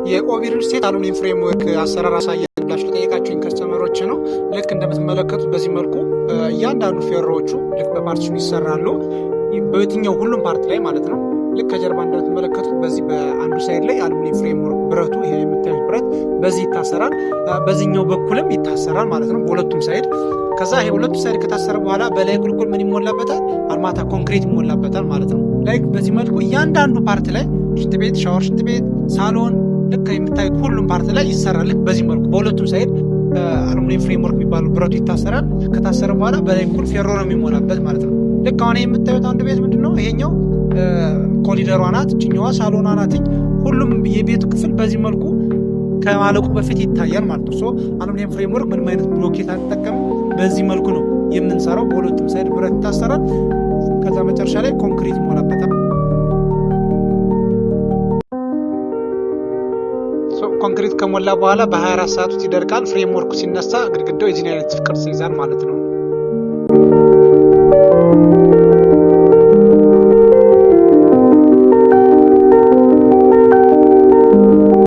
የኦቢ ሪል ስቴት አሉሚኒየም framework አሰራር አሳየን ብላችሁ ለጠየቃችሁኝ customer ኦች ነው። ልክ እንደምትመለከቱት በዚህ መልኩ እያንዳንዱ ፌሮዎቹ ልክ በ partition ይሰራሉ። በየትኛው ሁሉም part ላይ ማለት ነው። ልክ ከጀርባ እንደምትመለከቱት በዚህ በአንዱ side ላይ አሉሚኒየም framework ብረቱ፣ ይሄ የምታዩት ብረት በዚህ ይታሰራል። በዚህኛው በኩልም ይታሰራል ማለት ነው፣ በሁለቱም side። ከዛ ይሄ ሁለቱ side ከታሰረ በኋላ በላይ ቁልቁል ምን ይሞላበታል? አርማታ ኮንክሪት ይሞላበታል ማለት ነው። Like በዚህ መልኩ እያንዳንዱ part ላይ ሽንት ቤት፣ ሻወር፣ ሽንት ቤት፣ ሳሎን፣ ልክ የምታዩት ሁሉም part ላይ ይሰራል። ልክ በዚህ መልኩ በሁለቱም side አሉሚኒየም framework የሚባለው ብረቱ ይታሰራል። ከታሰረ በኋላ በላይ በኩል ፌሮ ነው የሚሞላበት ማለት ነው። ልክ አሁን የምታዩት አንዱ ቤት ምንድን ነው? ይሄኛው ኮሊደሯ ናት፣ ችኛዋ ሳሎኗ ናትኝ። ሁሉም የቤቱ ክፍል በዚህ መልኩ ከማለቁ በፊት ይታያል ማለት ነው። So አሉሚኒየም framework ምንም አይነት ብሎኬት አንጠቀምም። በዚህ መልኩ ነው የምንሰራው። በሁለቱም side ብረት ይታሰራል። ከዛ መጨረሻ ላይ ኮንክሪት ይሞላበታል። ኮንክሪት ከሞላ በኋላ በ24 ሰዓት ውስጥ ይደርቃል። Framework ኡ ሲነሳ ግድግዳው የዚህን አይነት ቅርጽ ይዛል ማለት ነው።